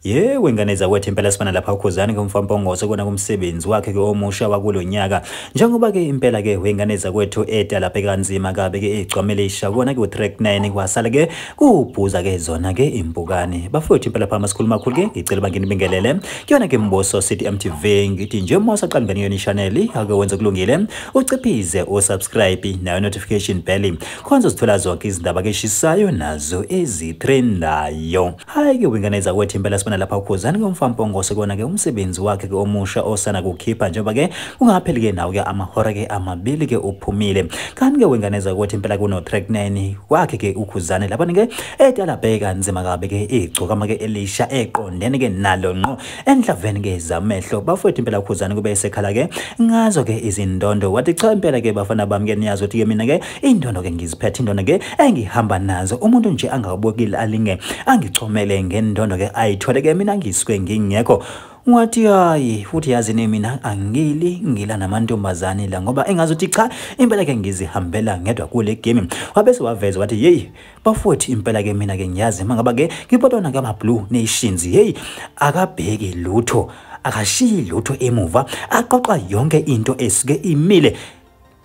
Yewe ngane zakwethu, impela sifana lapha uKhuzani ke umfaMpongose kona kumsebenzi wakhe ke omusha wakulonyaka. Njengoba ke impela ke wengane zakwethu eda lapha kanzima kabe ke igcwamelisha kona ke track 9 kwasala ke kubhuza ke zona ke impukane. Bafowethu impela phama sikhuluma kakhulu ke ngicela banginibingelele. Kuyona ke Mboso City MTV ngithi nje mosa qala ngene yona channel ake wenze kulungile uciphize usubscribe nayo notification bell khonzo sithola zonke izindaba ke eshisayo nazo ezitrendayo. Hayi ke wengane zakwethu impela sifana lapha uKhuzani ke umfaMpongose kona ke umsebenzi wakhe ke omusha osana kukhipha njengoba ke ungapheli ke nawo ke amahora ke amabili ke uphumile. Kanti ke wengane zakwethu impela kuno track 9 wakhe ke uKhuzani lapha ke edala bheka nzima kabi ke igcokama ke elisha eqondene ke nalo ngqo enhlaveni ke zamehlo. Bafowethu impela uKhuzani kube esekhala ke ngazo ke izindondo, wathi cha impela ke bafana bami ke niyazi ukuthi ke mina ke indondo ke ngiziphethe, indondo ke engihamba nazo, umuntu nje angawubukile alinge angichomele ngendondo ke ayithole ke mina ngisuke ngingekho. Wathi hayi futhi yazi ne mina angili ngila namantombazane la ngoba engazuthi cha impela ke ngizihambela ngedwa kule game. Wabese waveza wathi hey bafowethu impela ke mina ke ngiyazi mangaba ke ngibotona ke ama Blue Nations, hey akabheki lutho, akashiyi lutho emuva, aqoqa yonke into esuke imile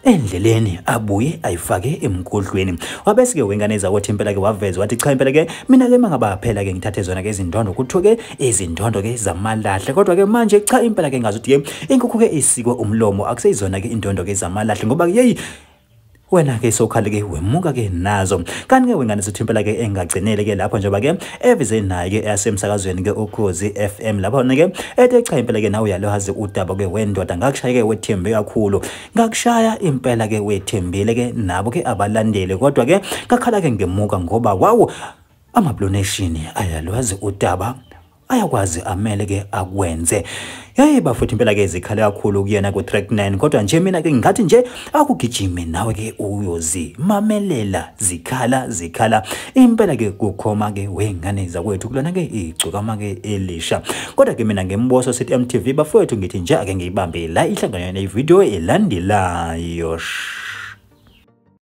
endleleni abuye ayifake emgodlweni. Wabese ke wengane zakwethu impela ke waveza wathi cha impela ke mina ke mangaba phela ke ngithathe zona ke izindondo, kuthiwe ke izindondo ke zamalahle, kodwa ke manje cha impela ke ngazuthi ke inkukhu ke isikwe umlomo, akuseyizona ke indondo ke zamalahle ngoba yeyi wena ke sokhale ke wemuka ke nazo. Kanti ke wengane sithi impela ke engagcinele ke lapho njengoba ke evize naye ke yasemsakazweni ke Ukhozi FM lapho ke ethe cha impela ke nawe uyalwazi udaba ke wendoda, ngakushaya ke wethembe kakhulu, ngakushaya impela ke wethembile ke nabo ke abalandeli, kodwa ke ngakhala ke ngemuka ngoba wawo ama Blue Nation ayalwazi udaba, ayakwazi amele ke akwenze. Hey bafowethu impela ke zikhale kakhulu kuyena ku track 9, kodwa nje mina ke ngathi nje akugijime nawe ke uyozi mamelela zikhala zikhala impela ke kukhoma ke wengane zakwethu kulona ke igcokama ke elisha. Kodwa ke mina ngeMboso City MTV bafowethu ngithi nje ake ngiyibambe la ihlangano ne video elandelayo.